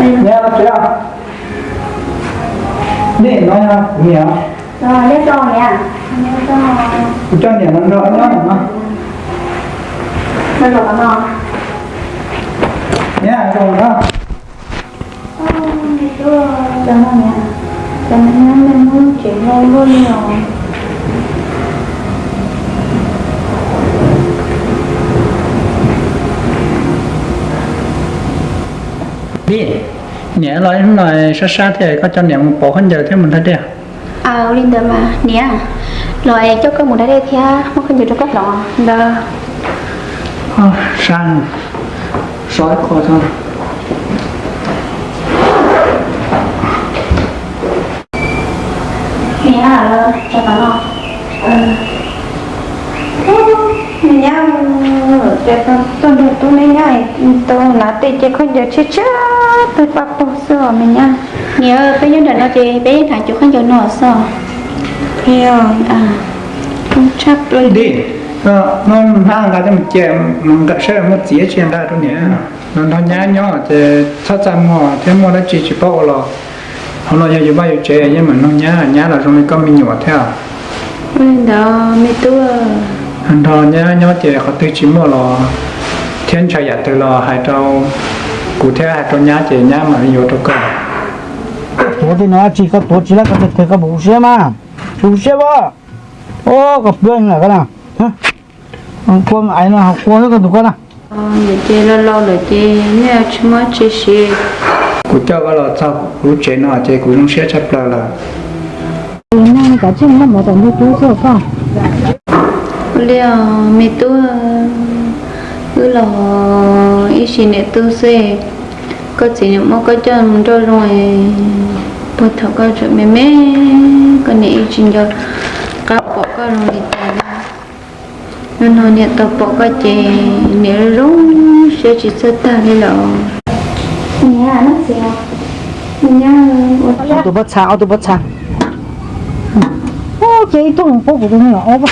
Niam, no tsev. Nej no yog kuv niam. Kuv coj niam los nrog nyob no. Niam, zoo na. Niam, los hnub no sab sab thiab, koj coj niam mus pov khaub ncaws thiab mus da dej. Ua li ntawd mas niam, los es coj koj mus da dej thiab muab khaub ncaws rau koj los ntawd. Sab, so ib qho tso. Niam, los tso tom no. Neb nyob, tuaj nrog tub neb nyob, tau hnav tej ces khaub ncaws tshiab tshiab tawg paj paug xwb os me nyab. Niam, peb nyob nram no ces peb yeej hnav cov khaub ncaws no xwb. Tshaj plaws li. Muab hnab nqa coj mus cia, saib muaj txiv tsis nqa rau niam. Los nrog nyab nyob ces txhob txaj muag thiab muaj dab tsi tsis paub ua los hauv no yog yus vaj yus tsev, yeej mam nug nyab, nyab los zoo li koj me nyuam thiab. Ua li ntawd me tub. Nrog nyab nyob ces qhov twg tsis muaj los thiab ntshaw yam twg los hais rau kuv thiab hais rau nyab ces nyab mam li yuav rau koj. Tuav tej no dab tsi, koj tuav tsis lawm koj twg koj puas siab mas? Puas siab as? Koj pw koj na. Kua ais no qhua xwb koj tus koj na. Ces laus laus lawm ces nej tsis muaj tsis siv. Kuv coj koj los txog kuv lub tsev no ces kuv zoo siab tshaj plaws lawm. Ua li me tub, wb los ib sim niam tub xwb, koj txiv niam muab koj coj mus nrauj zoo, puag thaum koj tseem me me, koj niam ib tsis nco qab pom koj zoo li cas. Hnub no niam tau pom koj ces niam zoo siab tsis txawj tag li lawm. Ob tug pob txha, ob tug pob txha. Ces ib tug paub kuv tus me nyuam ob,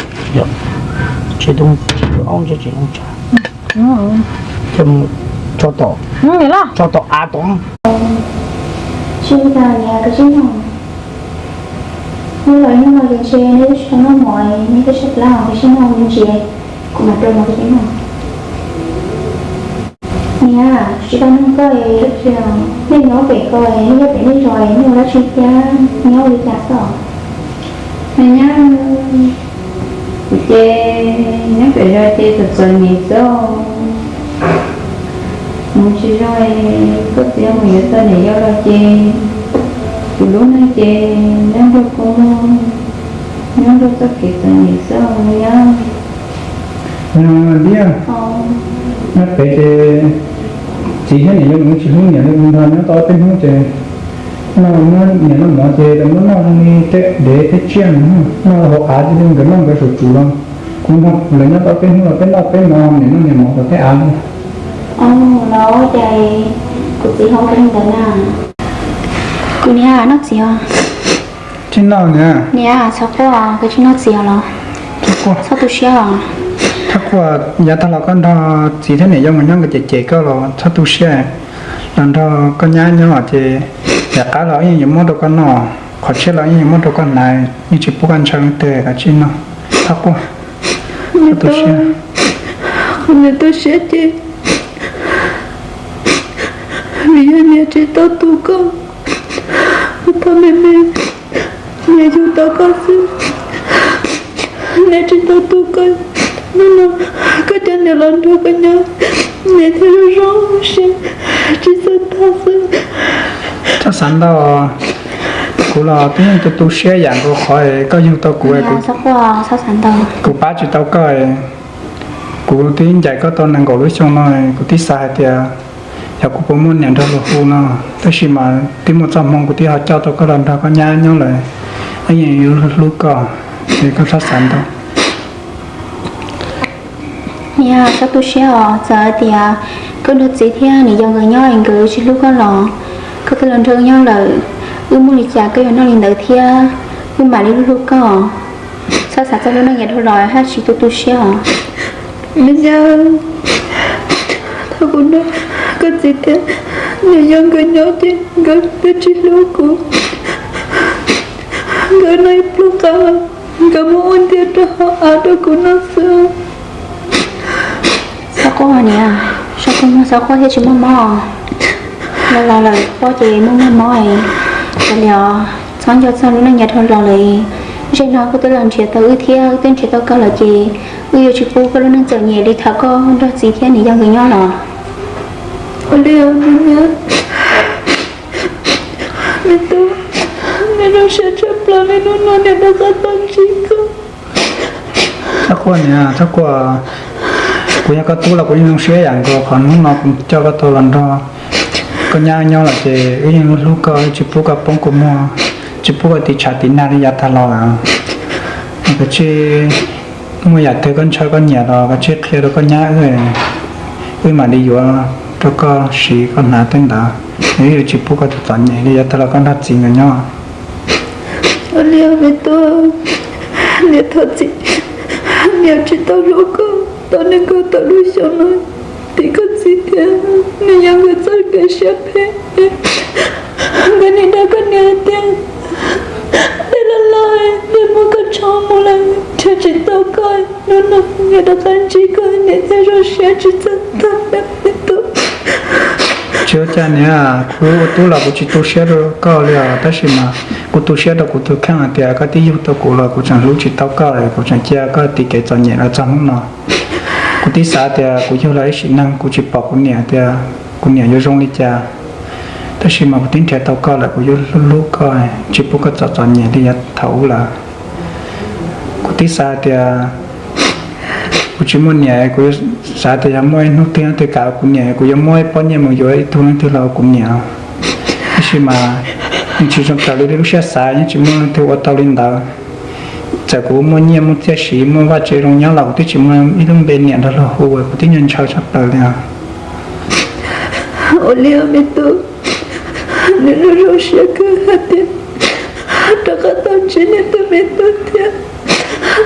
ces tus me nyuam ob ces tsis zoo tshaj. Ces mus tso tom, tso tom av tom. Tsis ua cas niam, koj tsis noj. Neb los hnub no ces ntshe neb twb tsis tau noj mov, neb twb sab plab os, koj tsis noj me ntsis, kuv mam rau mov koj tsis noj. Niam, tsis tau nug koj, nej nyob pem ko, nej nyob pem nej zos, nej ua dab tsi thiab nyob ua li cas xwb? Me nyab, kuv ces nyob pem zos ces txom txom nyem xwb. Mus tsis zoo, koj txiv mus yuav tau niam yau los ces kuv lub neej ces nyob nrog kua muag, nyob nrog txoj kev txom nyem xwb nyab. Yog tiag, nyob pem ces txiv thiab niam yau nkawd tsis hlub niam li, nrog nyob tau ob peb hnub ces noj, niam noj mov ces lawv muab noj zoo li tej dev tej tsiaj no, noj hauv av cia li nkawd noj nkawd saum tsuv los. Kuv nrog lawv nyob tau ob peb hnub los peb noj peb mov, niam noj niam mov tom tej av li. Los cas kuv txiv ho ua li ntawd na. Kuv niam noj txiv os. Tsis noj niam. Niam txhob quaj, koj tsis noj txiv os los. Txhob tu siab os. Txhob quaj, yav tag los koj nrog txiv thiab niam yau nkawd nyob nkawd cem cem koj los txhob tu siab. Los nrog koj nyab nyob ces yav qab los wb yeej yuav muab rau koj noj, qhov tshiab los wb yeej yuav muab rau koj hnav, yeej tsis pub koj ntshaw leej twg, koj tsis noj. Txhob quaj, txhob tu siab. Qhov niam tu siab ces vim yog niam tsis tau tu koj, thaum me me niam yug tau koj xwb, niam tsis tau tu koj. Hnub no koj coj niam los nrog koj nyob, niam thiaj zoo zoo siab tsis txawj tag xwb. Txhob xav ntau, kuv los twb yeej tu tu siab yam nkaus qhov koj yug tau kuv, kuv pab tsis tau koj. Kuv twb ncaim koj tau nees nkaum lub xyoo no, kuv twb xav hais tias yog kuv puas muaj niam nrog luag hu no, tab sis mas twb muaj txoj hmoo kuv twb ho coj tau koj los nrog koj nyab nyob lawm, wb yeej yuav hlub koj, es koj txhob xav ntau. Niam, txhob tu siab os, txawm hais tias koj nrog txiv thiab niam yau nkawd nyob es nkawd tsis hlub koj los koj twb los nrog wb nyob lawm, wb muaj li cas koj yuav noj li ntawd thiab, wb mam li hlub hlub koj. Txhob xav txog lub neej yav dhau los hab tsis tu tu siab os. Kuv nrog koj txiv thiab niam yau nkawd nyob ces nkawd twb tsis hlub kuv. Nkawd no ib pluag qab, nkawd muab ua ntiag rau hauv av rau kuv noj xwb. Txhob quaj niam, txhob quaj, txhob quaj thiaj tsis muaj mob. Los los lawm quaj ces muaj muaj mob. Kav liam, txhob nco txog lub neej yav dhau los lawm. Zaum no koj twb los nrhiav tau wb thiab wb twb nrhiav tau koj lawm ces wb yuav tsis pub koj lub neej txom nyem li thaum koj nrog txiv thiab niam yau nkawd nyob los. Ua li os me nyab, me tub, niam zoo siab tshaj plaws li hnub no niam rov qab tau ntsib koj. Txhob quaj niam, txhob quaj. Kuv yog koj tub los kuv yeej zoo siab yam nkaus qhov hnub no kuv coj koj tau los nrog koj nyab nyob lawm ces wb yeej hlub hlub koj, wb tsis pub koj poob kua muag, tsis pub koj tiv tshav tiv nag li yav tag los lawm. Koj tsis muaj yam twg koj ntshaw koj nyiam los koj tsis qhia rau koj nyab wb, wb mam li yuav rau koj siv koj hnav tej ntawd. Wb yuav tsis pub koj txom nyem li yav tag los koj nrog txiv nkawd nyob. Ua li os me tub, niam thov txim, niam tsis tau hlub koj tau nees nkaum tawm lub xyoo no, tim koj txiv thiab niam yau nkawd txoj kev siab phem, nkawd nim dag koj niam hais tias tej loj loj niam muab koj tshob mus lawm nrhiav tsis tau koj, hnub no niam rov qab ntsib koj niam thiaj zoo siab tsis txawj tag me tub. Tsis ua cas niam, kuv ua tub los kuv tsis tu siab rau koj li os, tab sis mas kuv tu siab rau kuv tus kheej hais tias koj twb yug tau kuv los kuv tseem hlub tsis tau koj, kuv tseem cia koj tiv kev txom nyem los txog hnub no. Kuv twb xav tias kuv yug los ib sim neej kuv tsis pom kuv niam tias kuv niam yuav zoo li cas, tab sis mas kuv twb nrhiav tau koj lawm kuv yuav hlub hlub koj, tsis pub koj txom txom nyem li yav thaum ub lawm. Kuv twb xav tias kuv tsis muaj niam, kuv xav tias yog muaj ib hnub twg twg kam kuv niam kuv yuav muab ib pob nyiaj mus yuav ib tug leej twg los ua kuv niam. Tab sis mas yeej tsis zoo raws li lub siab xav, yeej tsis muaj leej twg ua tau li ntawd. Txawm kuv muaj nyiaj muaj txiaj siv muaj vaj tsev zoo nyob los kuv twb tsis muaj ib lub npe niam nrog luag hu, kuv twb nyuaj ntshaw tshaj plaws li os. Ua li os me tub, nws zoo zoo siab kawg hais tias rov qab tau ntsib niam tus me tub thiab.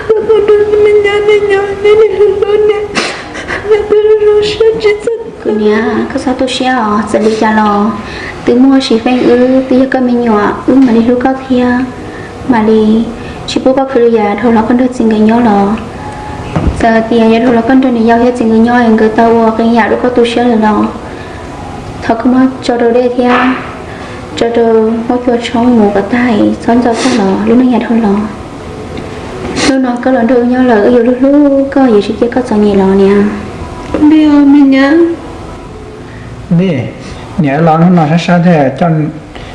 Tau mus nrog me nyab me nyuam, neb niam hlub hlub niam, niam twb zoo zoo siab tsis txawj. Kuv niam, koj txhob tu siab os, txawm li cas los twb muaj Siv Feej wb, twb yog koj me nyuam, wb mam li hlub koj thiab, mam li tsis pub koj khwv li yav dhau los koj nrog txiv nkawd nyob los. Txawm tias yav dhau los koj nrog niam yau thiab txiv nkawd nyob es nkawd tau ua qee yam rau koj tu siab lawm los thov koj muab tso rau dej thiab tso rau huab cua tshoob mus kom tag, txhob nco txog los lub neej yav dhau los. Hnub no koj los nrog wb nyob lawm wb yuav hlub hlub koj, yuav tsis cia koj txom nyem los niam. Li os me nyab. Li, niam los hnub no sab sab thiab, coj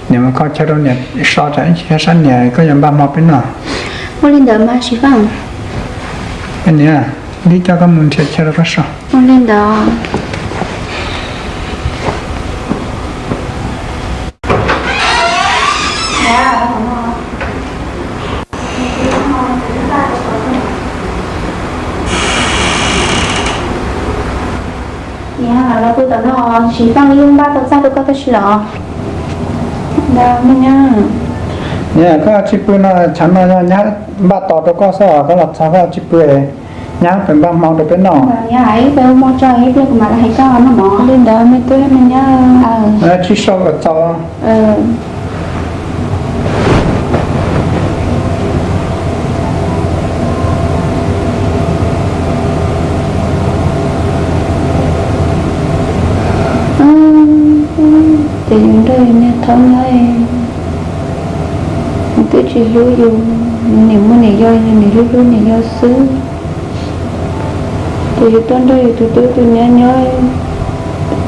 niam mus kho chaw rau niam so tsam ib chim sab sab niam koj yuav npaj hmo peb noj. Ua li ntawd mas Siv Feej. Niam, Li coj koj mus nrhiav chaw rau koj so. Ua li ntawd. Niam, los pw tom no, Siv Feej yeej npaj tau txaj rau koj tag si los. Ntawd me nyab. Niam, koj tsis pw no, tshav no nyab npaj tos rau koj xwb, koj los txog koj tsis pw, nyab pem npaj hmo rau peb noj. Niam, ib pliag ua hmo tso ib pliag kuv mam li hais koj noj mov. Li ntawd me tub me nyab. Tsib sau kom txaus. Ces yus nrog yus niag thaub nyob, nws twb tsis hlub yus, niam muaj niam yau, yus niam hlub hlub niam yau xwb. Ces yus tuaj nrog yus tus tub tus nyab nyob,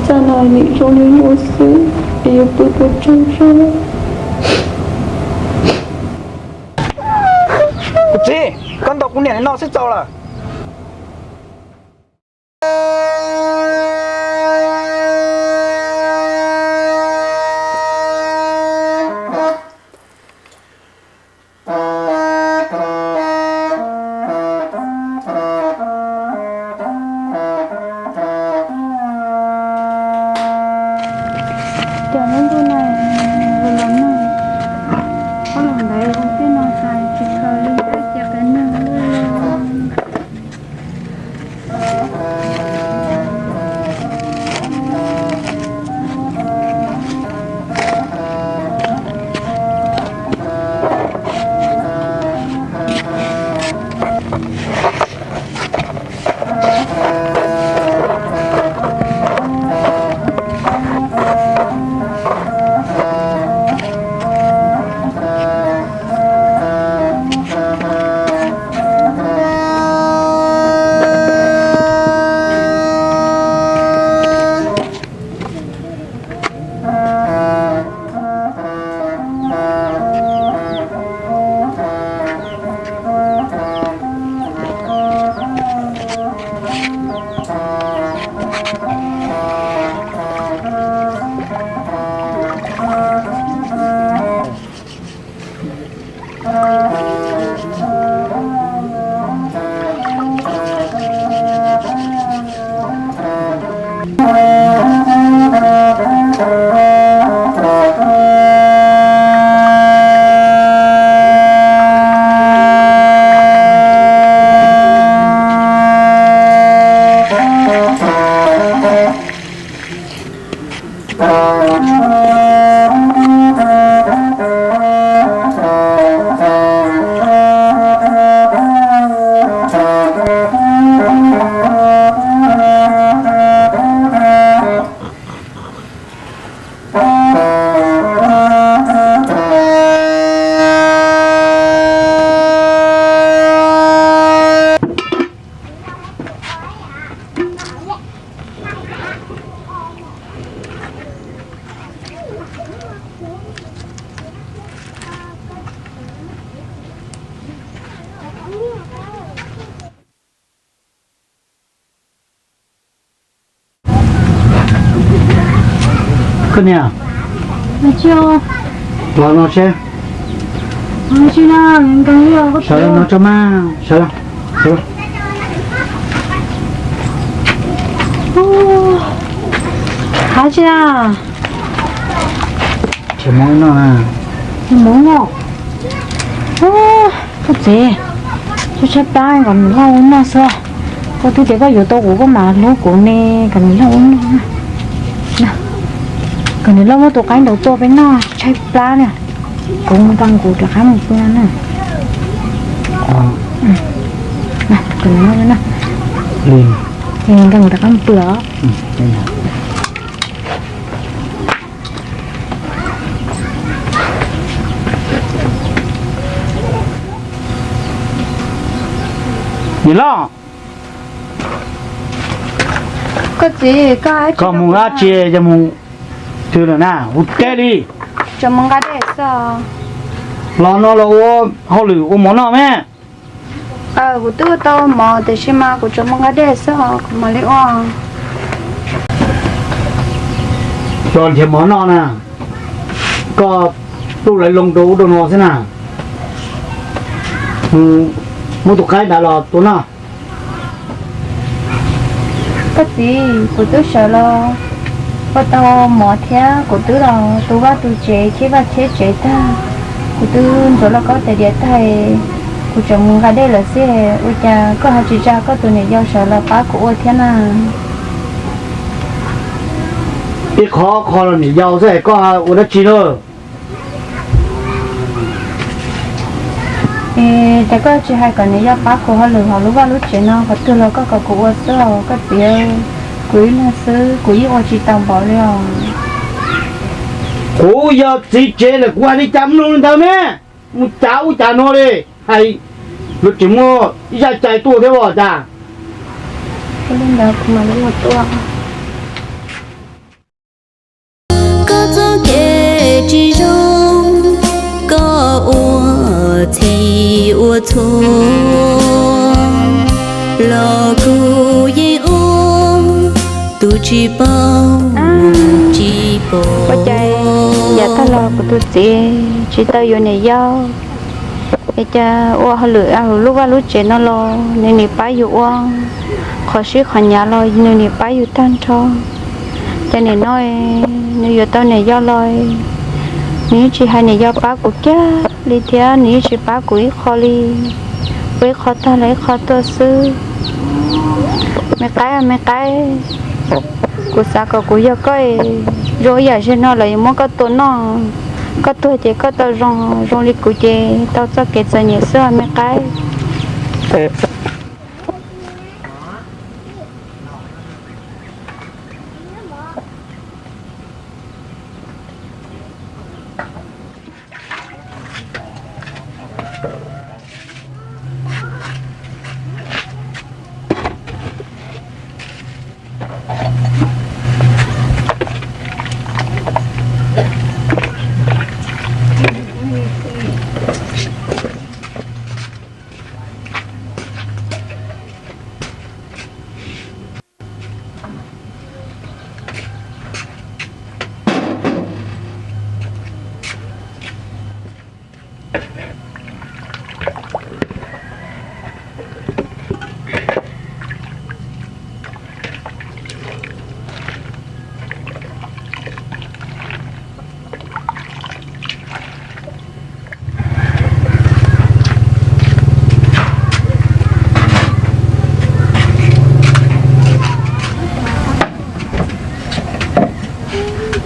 txaj no nim zoo li nyuj xwb, es yus pw puas tsaug zog. Kuv txiv, koj ntaus kuv niam li no xwb txaus lawm. Cov nyob ntuj no los no, ob los ntawd ua tij no tas tsis khaws li ntawd cia qe nag los. Koj niam, los no seb. Sawv los no tso mas, sawv los. Hab tsi na? Tsis mob no na. Tsis mob no. Koj txiv, tshaib tshaib plab kom niam loj ua noj xwb. Koj twb tias koj yuav tau kuv koj mam hlub kuv ne, kom niam loj ua noj. Kom niam loj muab tus qaib ntaus tuaj peb noj tshaib plab na. Kuv mus nqa nqus rov qab mus pw na. Kom niam loj na. Ces nqa nqus rov qab mus pw os. Niam loj, koj mus dab tsi yog mus twg lawm na, hu teb li. Los no los ua hauj lwm ua mov noj me. Kuv twb ua tau mov tiam sis mas kuv tsuas mus nqa dej xwb os, kuv mam li ua. Los nrhiav mov noj na, koj pluj laiv loo rau ub rau no xwb na. Muab tus qaib nrad los tua noj. Koj txiv, kuv twb sawv los ua tau mov thiab kuv twb los tu vaj tu tsev, cheb vaj cheb tsev tag, kuv twb ntxuav lauj kaub tais diav tag, kuv tseem mus nqa dej lawm xwb. Ua cas koj ho tsis tsa koj tus niam yau sawv los pab kuv ua thiab na? Ib qho ob qho los niam yau xwb es koj ua dab tsi na? Es cas koj tsis hais kom niam yau pab kuv hauj lwm hauv lub vaj lub tsev no qhov twg los koj kom kuv ua xwb os koj txiv. Kuv ib leeg xwb kuv yeej ua tsis tau npaum li os. Kuv yog txiv tsev lawm kuv hais li cas mloog li ntawd me. Mus cav ub cav no li, hais yuav tsis muaj ib zaj cai tuaj thiab os cas. Koj txoj kev tsis zoo, koj ua txhij ua txhua, los kuv yeej ua tus tsis paub tsis pom. Ua cas yav tag los kuv tus txiv tsis tau yuav niam yau, es cas ua hauj lwm lub vaj lub tsev no los nws nim pab yus ua, qhov sib qhov nyav los nws nim pab yus tag nrho. Cas nim no nws yuav tau niam yau los nws yeej tsis hais niam yau pab kuv kiag li thiab nws yeej tsis pab kuv ib qho li. Ua ib qho tag los ib qho tuaj xwb. Me qaib, me qaib, kuv xav kom kuv yog koj zoo ib yam zej no los yuav muab koj tua noj. Koj tuag ces koj tau zoo, zoo li kuv ces tau txoj kev txom nyem xwb os me qaib.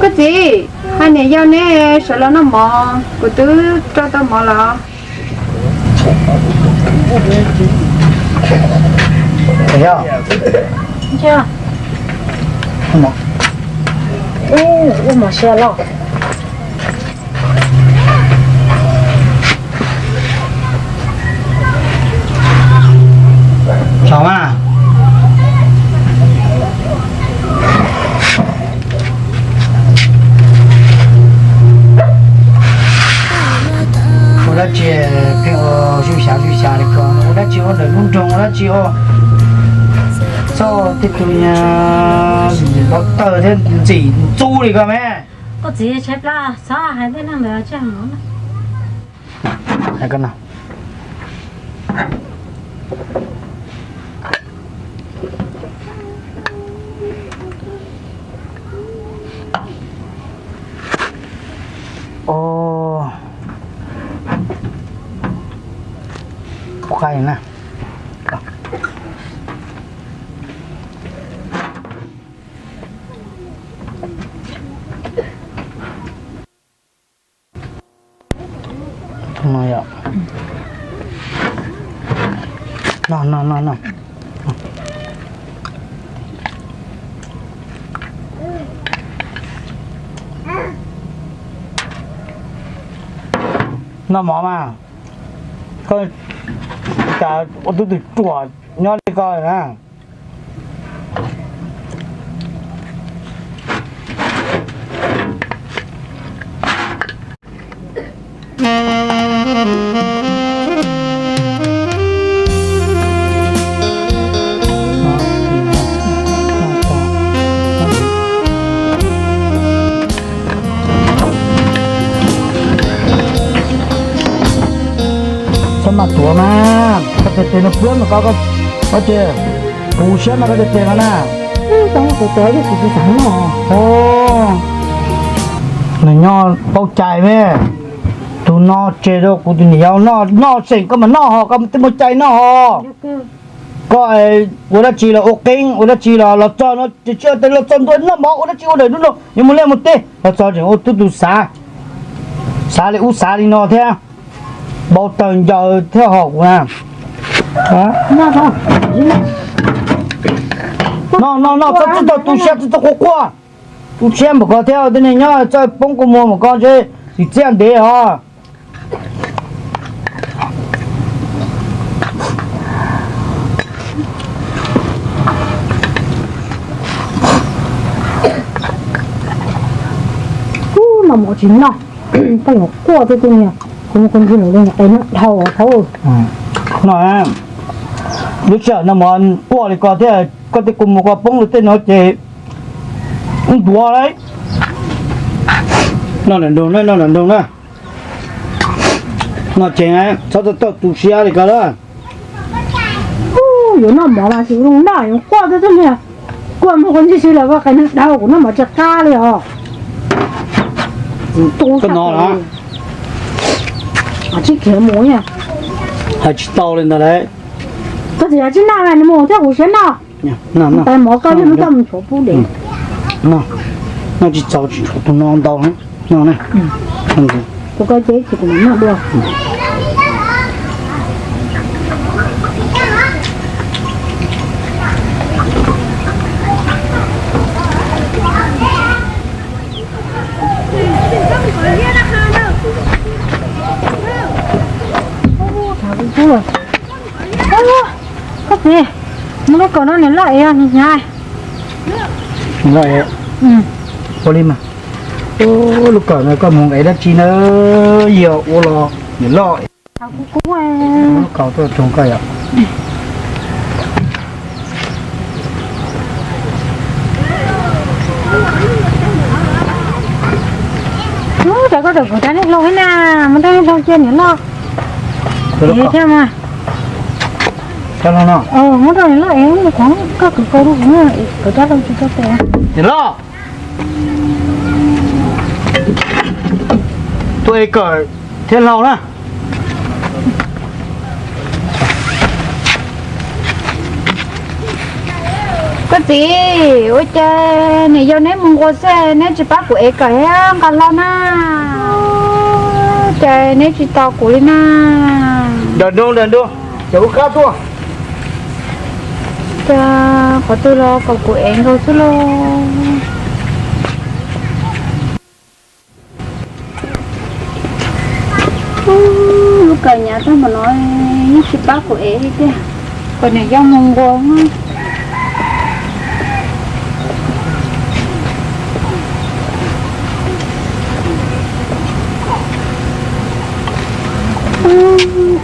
Koj txiv, hais niam yau neb sawv los noj mov, kuv twb rau tau mov lawm. Ua mov sia los. Tsaus mas. Ua dab tsi pheej ua zuj xyav zuj xyav li ko? Ua dab tsi ua ntawm lub nroog, ua dab tsi ua txog tej tus nyuag npau taws thiab ntxim ntxub li ko me? Koj txiv tshaib plab, txhob hais tej neeg ntawd tsam mus. Hais koj no. Ua qab na. No, no, no, no. Noj mov mas, koj cas ua tub twm ruam nyob li koj na. Txhob maj tuav mas, koj tes tes no puab mas koj, koj ces kuv siab mas koj tes tes no na. Txhob maj tuav tuav, kuv tsis xav noj. Nws nyob paub cai me. Tus no tseg rau kuv tus niam yau noj, noj seem koj mas noj ho, koj twb muaj cai noj ho. Koj ua dab tsi los ua qeeb, ua dab tsi los los txog no ces tsis ua tes los txog ntua noj mov, ua dab tsi ua daim nub no yuav mus liaj mus teb los txog tseem ua tub tus xav, xav li ub xav li no thiab. Npau taws ncaws thiab ho kuv na. No no no, txhob txhob txhob tu siab, txhob txhob quaj quaj. Tu siab npaum ko thiab, tej neeg nyob txawj poob kua muag npaum ko ntshe tsis txiaj ntev os. Ub, no mov tsis noj, koj yuav quaj twb twb niag, kuv mus koj ntxig lawm li qe neeg dhau thaub. No, lub sij hawm no mov quaj li ko thiab koj tej kua muag ko poob li tej no ces ub ntuav lauj. Noj nram nroog na, noj nram nroog na. Noj tsev, txhob txawj tu siab li ko lawm. Yuav noj mov mas tsis zoo noj, yuav quaj twb twb niag, kua muag koj ntxig si lawm, koj qe neeg dhau, kuv noj mov tsis qab li os. Koj no, tsis khiav mus, hais tsis tau li ntawd lauj. Koj txiv, tsis noj mas nws mus thiab kuv siab noj. Tais mov koj thiab nws tau mus tshuav pub dev. Noj tsis txaus tsis tshuav tus no ntau no na. Tus koj ces tsis kuv mam noj dua. Koj txiv, muab lub kaus no niam loj ev os niam hnyav. Niam loj ev. Ua li mas. Lub kaus no koj mus ev dab tsi na, yog ua los niam loj ev. Lub kaus tuaj tsoog koj yom. Ub, cas koj tawm kuv rab niag hlau thiab na, muab rab niag hlau cia niam loj. Ev thiab mas. Muab rau niam loj ev, koj kwv koj rau kuv, kuv rab hlau tsis tau tes. Niam loj, tuaj ev kawm thiab hlau na. Koj txiv, ua cas niam yau neb mus nqua xwb neb tsis pab kuv ev kawm thiab nqa hlau na? Cas neb tsis tos kuv li na? Ntawm nroog, ntawm nroog, ces ua qab tuaj. Cas qhov twg los kom kuv ev nkaus xwb lauj. Lub kawm hnyav tag npaum no yeej tsis pab kuv ev li tiag. Kom niam yau mus nqua.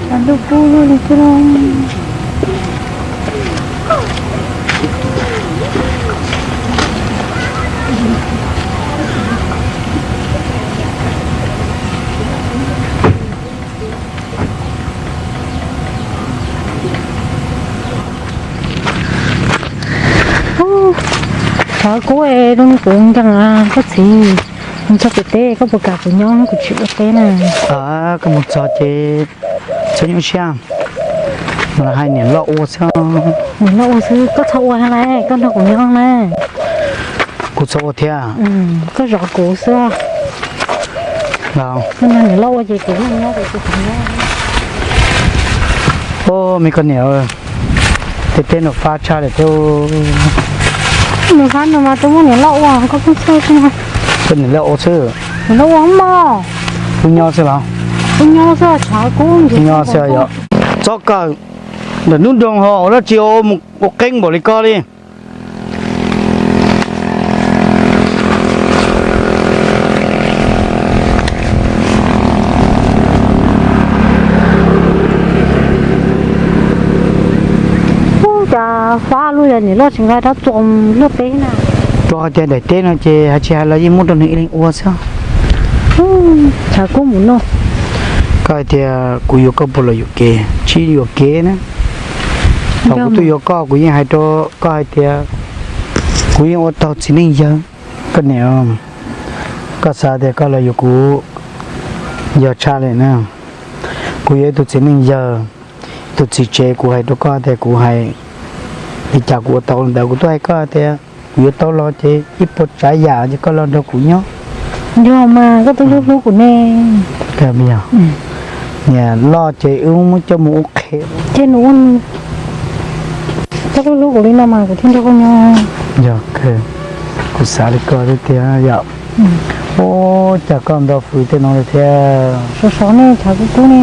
Tshav ntuj kub luaj li xwb lauj. Kub, lub neej kuv nkeeg koj txiv, mus txog pem teb koj puas kam kuv nyob kuv tsis ua teb na? Koj mus txog ces txhob nyuaj siab, mas hais niam loj ua xwb. Niam loj ua xwb, koj txhob ua thiab lauj, koj nrog kuv nyob na. Kuv txhob ua thiab? Koj zov kuv xwb. Koj nrog niam loj ua ces kuv nyob, kuv tsis nyob. Ub, me koj niam, tej teb no fab tshaj lawm thiab. Nws fab no mas rau muaj niam loj ua, koj pheej txhawj xwb. Koj niam loj ua xwb. Niam loj ua mog. Wb nyob xwb los? Wb nyob xwb, tshav kub nyob xwb yom. Txhob kawg, ntawm hnub nroog ho ua dab tsi ua qeeb npaum li koj li. Ub, cas fab luaj li, niam loj tsis nqa rab txuas luaj teb na. Rau qhov tias daim teb no ces hais tsis hais los yeej muab rau nws ib leeg ua xwb. Tshav kub mus no. Koj hais tias kuv yuav koj puas los yuam kev? Tsis yuam kev na. Thaum kuv tuaj yuav koj, kuv yeej hais rau koj hais tias kuv yeej ua tau txiv neej yawg. Koj niam, koj xav tias koj los yuav kuv yog tshaj li na. Kuv yog ib tug txiv neej yawg, tus txiv tsev, kuv hais rau koj tias kuv hais li cas kuv ua tau li ntawd. Kuv twb hais koj tias kuv yuav tau los ces ib puas tsav yam ces koj los nrog kuv nyob. Yog mas, koj twb hlub hlub kuv ne. Niam loj ces wb muab coj mus ua qhev. Ces nws ua, koj twb hlub kuv li no mas kuv thiaj nrog koj nyob. Yog, kuv xav li koj thiab tiag yom. Ub, cas koj nto hwv tej no li thiab. Sov sov nej tshav kub kub ne.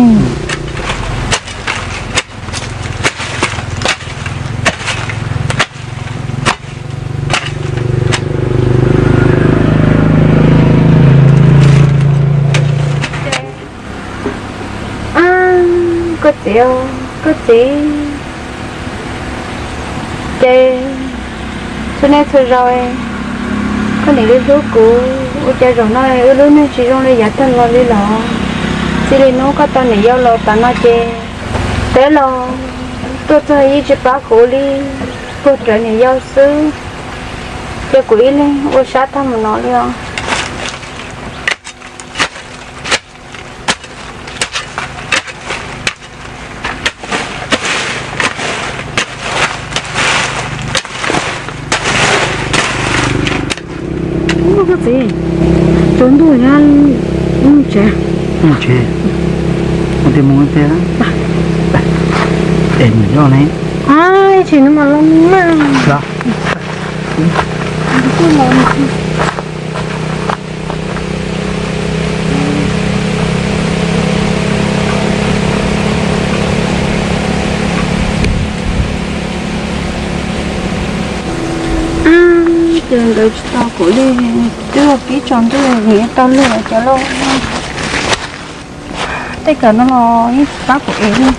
Koj txiv, koj txiv, ces txhua niaj txhua zaus koj niam li hlub kuv, ua cas zaum no wb lub neej tsis zoo li yav tag los li los? Txij li hnub koj tau niam yau los tas no ces peb los tuaj txog yeej tsis pab kuv li, puag rawv niam yau xwb. Ces kuv ib leeg ua sab tag mus no li os. Ub, koj txiv, tsaus ntuj thiab, mus tsev. Mus tsev, mus tsev, mus tsev. Es niam loj ne? Ai, tsis no mas los na. Los. Ces nkawd tsis tau kuv li, twb ua kib tsaus ntuj, nws tau luag cov lauj. Tej kawm no los yeej tsis pab kuv ev li.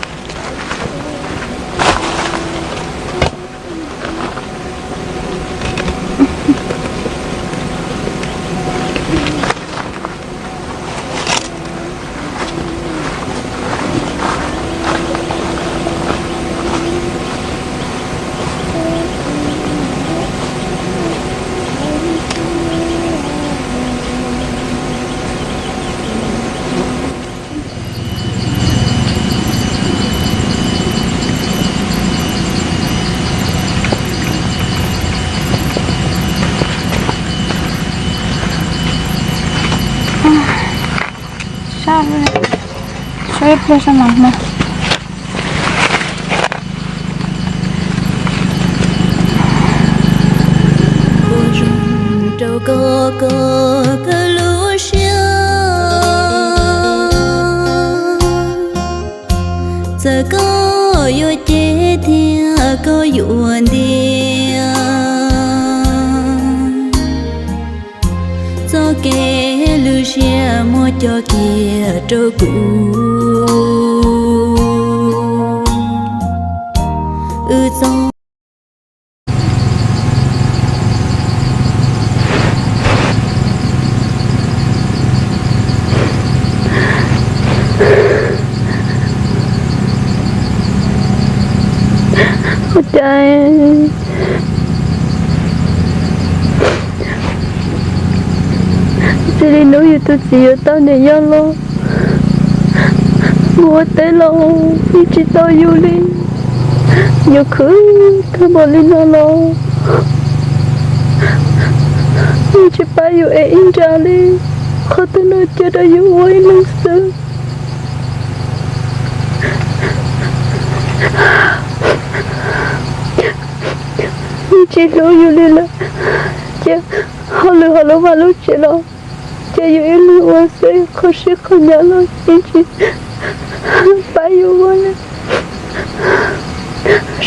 Sab, sab ib pliag sab mas no. Ua zoo rau koj, koj kawg lub siab. Txawm koj yuav cem thiab koj yuav ntiab, txoj kev lwj siab muab coj kiag rau kuv. Wb txoj Ua cas Txij li hnub yus tus txiv yuav tau niam yau los, mus ua teb los yeej tsis tau yus li. Yuav khwv tag npaum li no los yeej tsis pab yus ev ib nra li. Qhov twg no cia rau yus ua ib leeg xwb. Yeej tsis hlub yus li lawm, ces hauj lwm hauv lub vaj lub tsev los ces yus ib leeg ua xwb, qhov siab qhov nyav los yeej tsis pab yus ua li.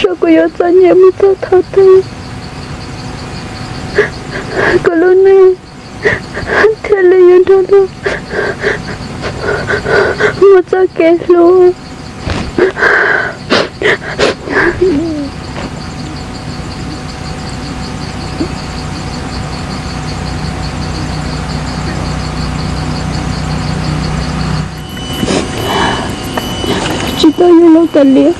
Saib kuv yuav txom nyem mus txog thaum twg, kuv lub neej thiaj li yuav nrog luag mus txoj kev hlub. Tsis tau yus los kav liam,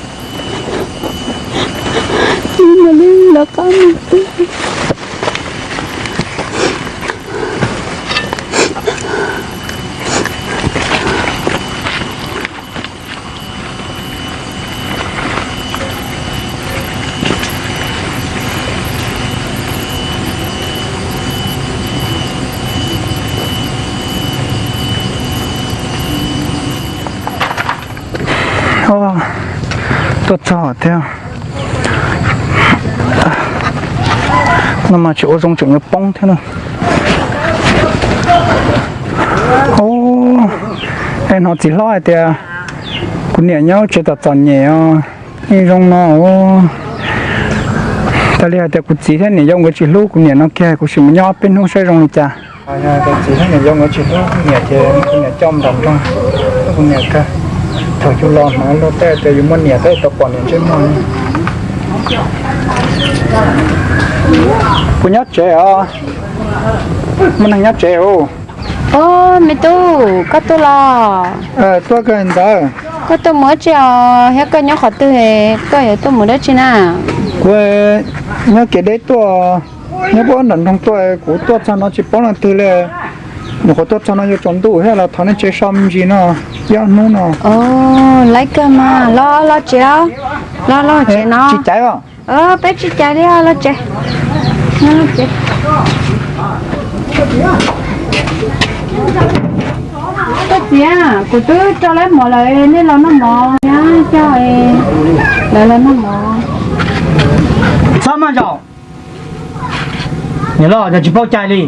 yus mam li lawv qab mus xwb. Tuaj txog thiab. No mas tsis ua zoo tseem yuav poob thiab na. Ub, es hnov txiv hlob hais tias kuv niam nyob tsev tom txom nyem os. Yeej zoo no. Tas li hais tias kuv txiv thiab niam yau nkawd tsis hlub kuv niam no kiag, kuv sim mus nyob ob peb hnub saib zoo li cas. Yog tias txiv thiab niam yau nkawd tsis hlub kuv niam ces kuv niam coj nram nroog, kuv niam kawg. Thaum yus los hnov luag tej tias yus muaj niam thiab tau pom niam ntsej muag. Kuv nyob tsev os. Muaj neeg nyob tsev os. Ub, me tub, koj tuaj los? Tuaj kawg ntawd. Koj tuaj mus dab tsi os, thiab koj nyob qhov twg, koj yuav tuaj mus dab tsi na? Kuv nyob kev deb tuaj, nyob puag nram nroog tuaj, kuv tuaj txog no tsis paub leej twg li. Nyuam qhuav tuaj txog no yuav tsaus ntuj thiab los thov nej tsev so me ntsis no, ib ob hnub no. Laib kawg mas, los los tsev, los los tsev no. Tsis caiv os. Peb tsis caiv li os, los tsev. Koj txiv, kuv twb rau lawv mov lawm, nej los noj mov, coj lawv los noj mov. Txhob maj zaum. Niam loj, yog tsis paub cai li,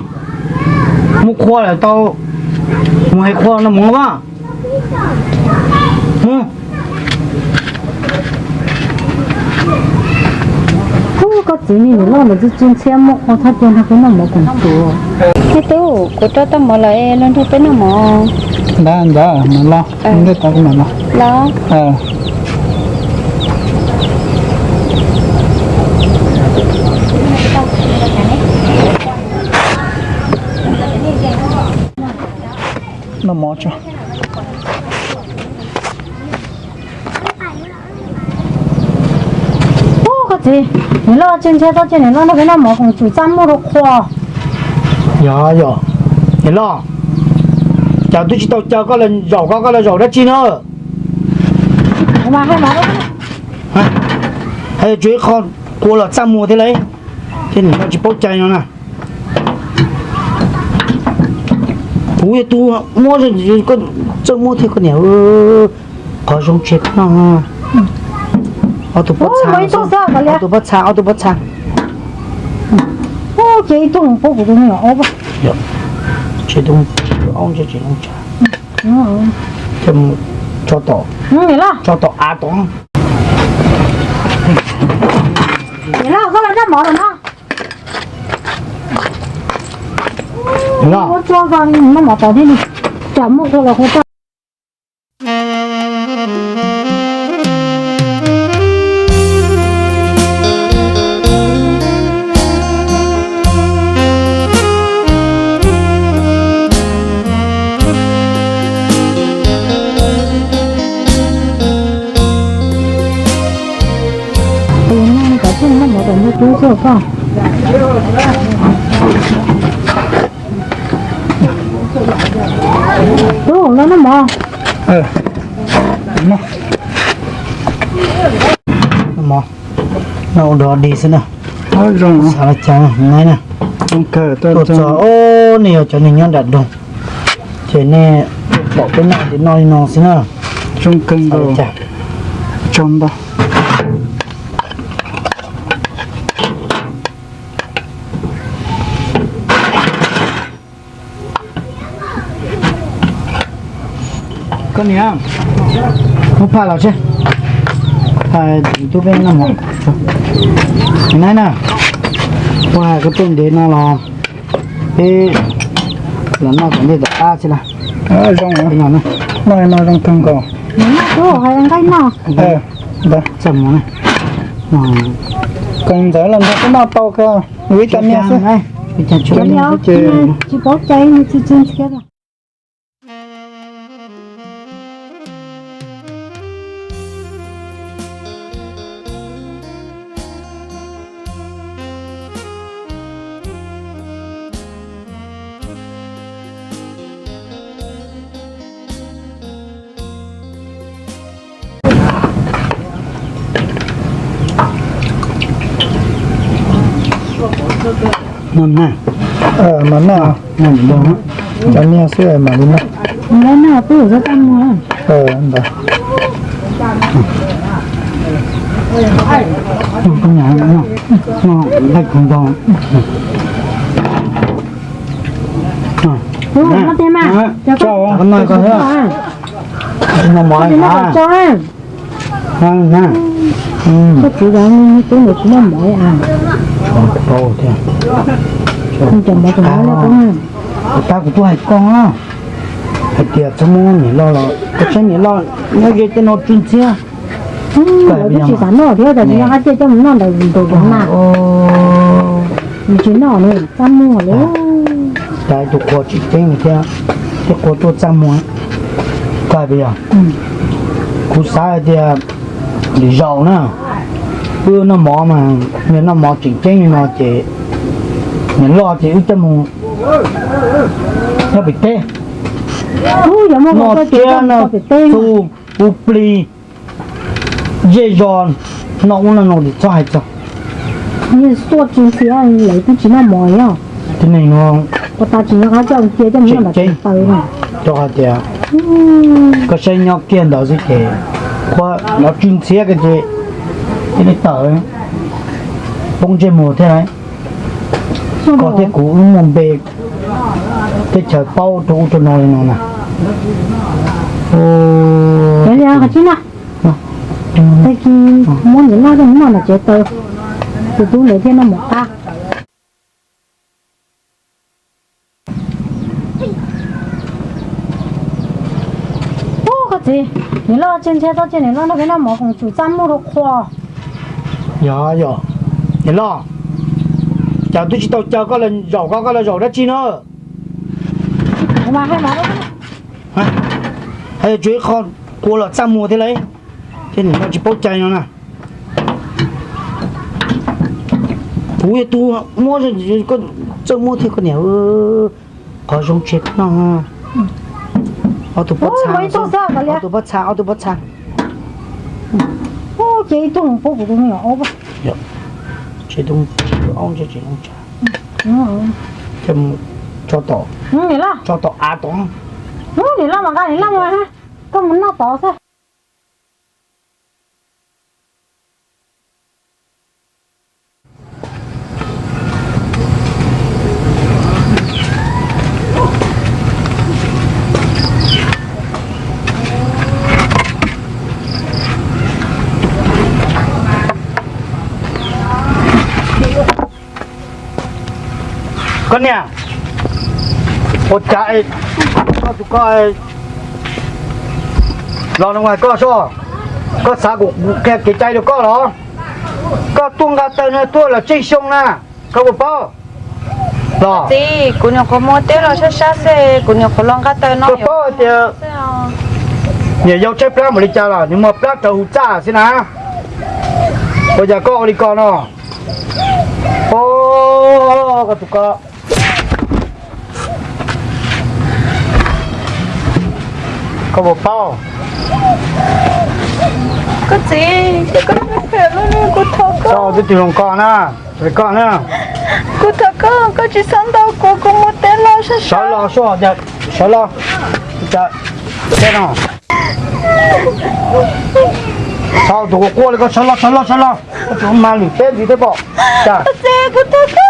muaj qhua lawm tau mus hais qhua noj mov mas. Ub, koj txiv niag niam loj ntawd tsis tsis ntxhiab muaj qhua thaj cia nrog peb noj mov koom tsuas. Me tub, kuv rau tau mov lawm, los nrog peb noj mov. Ntawd ntawd, mam los, ntej tau kuv mam los. Los. Noj mov tso. Ub, koj txiv, niam loj tsis ntxhiab tau ces niam loj nrog peb noj mov koom tsuas txaj muag rau qhua. Yog yog, niam loj, cas twb tsis tau caw koj los zaum, koj koj los zaum dab tsi na? Hais tsuas ib qho qhua los txaj muag thiab lauj, thiab niam loj tsis paub cai no na. Kuv yog tus muab, koj txawj muab thiab koj niam. Qhov zoo tseg no. Ob tug pob txha, ob tug pob txha, ob tug pob txha. Ces ib tug pob kuv tus me nyuam ob. Ces tus me nyuam ob ntshe tsis zoo tseg. Ces mus tso tom, tso tom av tom. Koj los noj mov lawm no. Ua tso noj mov tod thiab, tsam muaj qhua los qhua tag. Tus no kav tsij muab mov tom ntej rub xwb koj. Tub, los noj mov. Noj mov, noj ua dog dig xwb na. Xav li cas na, nai na. Tuaj txog, nej yog cov neeg nyob nram nroog, ces nej pom peb noj ces noj li no xwb na. Xav li cas. Koj niam, muab phaj los seb, phaj tub peb noj mov. Nai na, ua hais koj tuaj ntev no los peb los noj tom ntej tom qab xwb las. Zoo, noj no zoo kawg nkaus. Noj tub, hais nqaij noj. Txaj muag na. Koos ntxawv los ntag, peb noj tau kawg, ua ib co niag xwb. Tsis paub cai, tsis txi ntxhiab. Noj na. Mas noj, cov niag xwb mam li noj. Noj peb ua txaj muag. Ntawd. Noj, noj, noj, noj, noj, noj, noj, noj, noj, noj, noj, noj, noj, noj, noj, noj, noj, noj, Koj txiv, koj txiv ntawd tsis muaj mov a? Tab kuv tuaj hais koj, hais tias txhob muab niam loj los koj saib niam loj nyob ze tej no tsw ntxhiab. Lawv twb tsis xav noj thiab, tab sis nyob qab ciaj coj mus noj ntawm ntug zov na. Nws tsis noj nws txaj muag li. Tab tus qhua tseem ceeb thiab, tej qhua tuaj txaj muag. Koj hais puas yog? Kuv xav hais tias lwm zaus na, wb noj mov mas, noj mov tseem ceeb li no ces niam loj ces wb coj mus nyob pem teb. Noj tsiab noj txhuv, hu plig, zej zos, noj ub noj no ces txhob hais txog. Xuaj tsis ntxhiab, lawv twb tsis noj mov os. Tib neeg no, ua tas tsis nyob qab coj cia coj mus noj ntawm tsev taw no. Rau qhov tias koj saib nyob kiag ntawd xwb ces qhua no tsw ntxhiab kiag ces tib neeg tawm poob ntsej muag thiab lauj. Koj thiab kuv wb muaj npe teb chaws paub rau ub rau no li no na. Tag kis muab niam loj coj mus noj ntawm tsev taw, tus tub ntawd thiaj noj mov qab. Ub, koj txiv, niam loj tsw ntxhiab txhob cia niam loj nrog peb noj mov, koom tsum txaj muag rau qhua. Yog yog, niam loj, cas twb tsis tau caw koj los zaum ko, koj los zaum dab tsi no? Hais tsuas ib qho qhua los txaj muag thiab lauj, ces niam loj tsis paub cai no na. Kuv yog tus muab, koj txawj muab thiab koj niam. Qhov zoo tseg noj. Ob tug pob txha, ob tug pob txha, ob tug pob txha. Ces ib tug pob kuv tus me nyuam aub. Ces tus aub ntshe tsis zoo tseg. Ces mus tso tom, tso tom av tom. Niam loj mas nqa niam loj mus, koj mus noj tod xwb. Koj niam, ua cas koj tus koj los no hais koj soj, koj xav kuv qhia kev cai rau koj los? Koj tuaj nqa taw no tuaj los tsheej xyoo na, koj puas paub? Los txiv, kuv nyuam qhuav mus teb los sab sab xwb, kuv nyuam qhuav los nqa taw no. Koj paub hais tias niam yau tshaib plab npaum li cas los nws muaj plab rawv hu txaj xwb na. Ua cas koj ua li ko no? Koj tus ko, Koj puas paub? Koj txiv, ces koj phem lub ne, kuv thov koj. Txhob ua twj ywm zoo koj na, koj na. Kuv thov koj, koj tsis txhob ntaus kuv, kuv mus teb los sab sawv los sab. Sawv los, sawv los. Cas, cas no. Txhob tus quaj quaj li koj, sawv los, sawv los, sawv los. Koj tsis mas lwm teb ntxiv thiab pom. Cas. Koj txiv, kuv thov koj,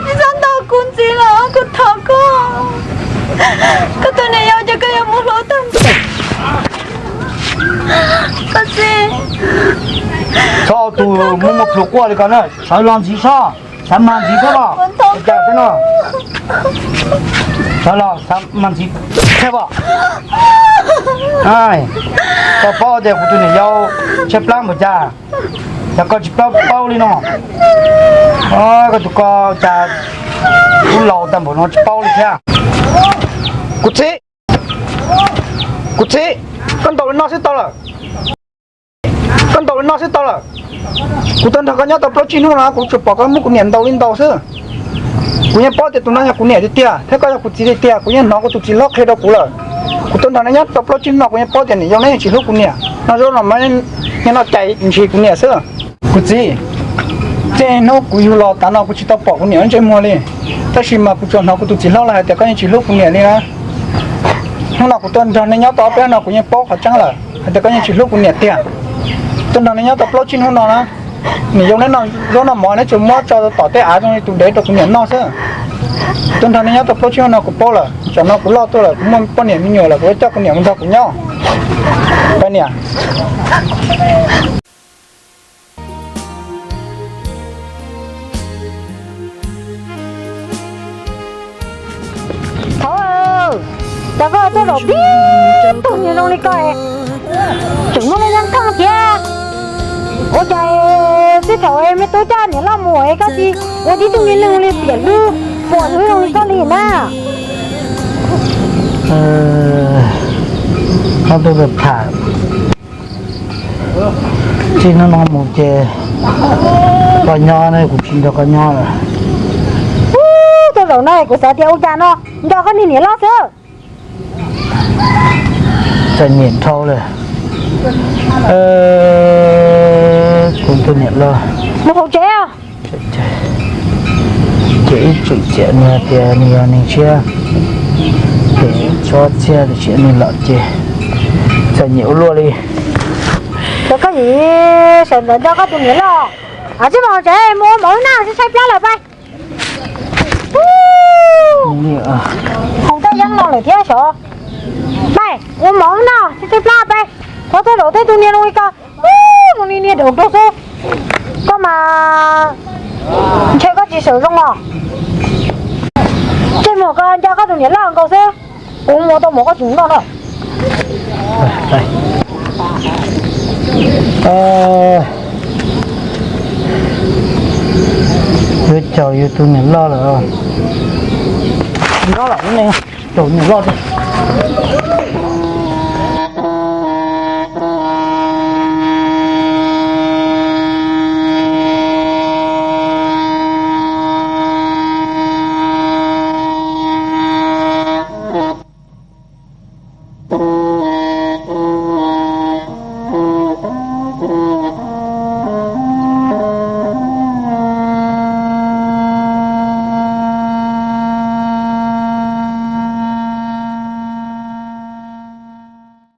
tsis txhob ntaus kuv ntxiv los, kuv thov koj. Koj tus niam yau ces koj yuav mus hlub tag npaum. Koj txiv. Txhob tus muaj muaj plhus quaj li koj na, sawv los ntxiv sab, sawv mas ntxiv thiab los. Cas thiab no. Sawv los, sawv mas ntxiv thiab pom. Koj paub tias kuv tus niam yau tshaib plab npaum cas, cas koj tsis paub paub li no. Koj tus ko cas kuv laus tag npaum no tsis paub li thiab. Kuv txiv, kuv txiv, koj ntaus li no xwb tau lawm. Koj ntaus li no xwb tau lawm. Kuv tuaj nrog koj nyob tau plaub tsib hnub no kuv tsuas pom koj muab kuv niam ntaus li ntaus xwb. Kuv yeej paub tias tus no yog kuv niam tiag tiag thiab koj yog kuv txiv tiag tiag, kuv yeej hnov kuv tus txiv hlob qhia rau kuv lawm. Kuv tuaj nrog neb nyob tau plaub tsib hnub no kuv yeej paub tias niam yau neb yeej tsis hlub kuv niam, noj zaub no mas nyiag noj cai ntshis kuv niam xwb. Kuv txiv, tej hnub kuv yug los tav no kuv tsis tau pom kuv niam lub ntsej muag li, tab sis mas kuv tsuas hnov kuv tus txiv hlob los hais tias koj yeej tsis hlub kuv niam li na. Hnub no kuv tuaj nrog neb nyob tau ob peb hnub no kuv yeej paub qhov tseeb lawm hais tias koj yeej tsis hlub kuv niam tiag. Tuaj nrog neb nyob tau plaub tsib hnub no na, niam yau neb noj zaub noj mov neb tsuas muab tso tom tej av zoo li tus dev rau kuv niam noj xwb. Tuaj nrog neb nyob tau plaub tsib hnub no kuv paub lawm, tsam no kuv loj tuaj lawm kuv muaj poj niam me nyuam lawm kuv yuav coj kuv niam mus nrog kuv nyob. Pab niam. Thaum, cas koj tuaj zaum pib tug niag zoo li koj, tseem muaj lub yeeb thooj thiab. Ua cas txij thaum me tub coj niam loj mus es koj tsis ua tib tug me neeg li piam hlub puas hlub zoo li koj li na? Ob tug tham, txij hnub no mus ces koj nyob ne, kuv tsis nrog koj nyob lawm. Tuaj zaum no kuv xav tias ua cas no nco koj niag niam loj xwb. Txom nyem dhau lawm. Kuv tus niam loj mus hauv tsev. Ces ib txwm txiam nws hais tias nws yog neeg tshiab, ces txhob txiag tiam sis nws lom ces txom nyem ua luaj li. Ces koj yim sawv ntxov nco koj tus niam loj. Tsij mus hauv tsev mus ua mov wb noj, tshaib plab lawm pab. Haus tej yeeb no lawm thiab sov. Pab, ua mov wb noj, tshaib plab pab. Qhov tuaj zaum tej tug niag zoo li koj, zoo li niag daum rau xwb. Koj mas ntshe koj tsis sawv zoo os. Tsij mus, koj nco koj tus niam loj nkaus xwb. Kuv mus tau mov koj tsis noj no. Yuav caum yus tus niam loj lawm. Nyob lawm ne, caum niam loj.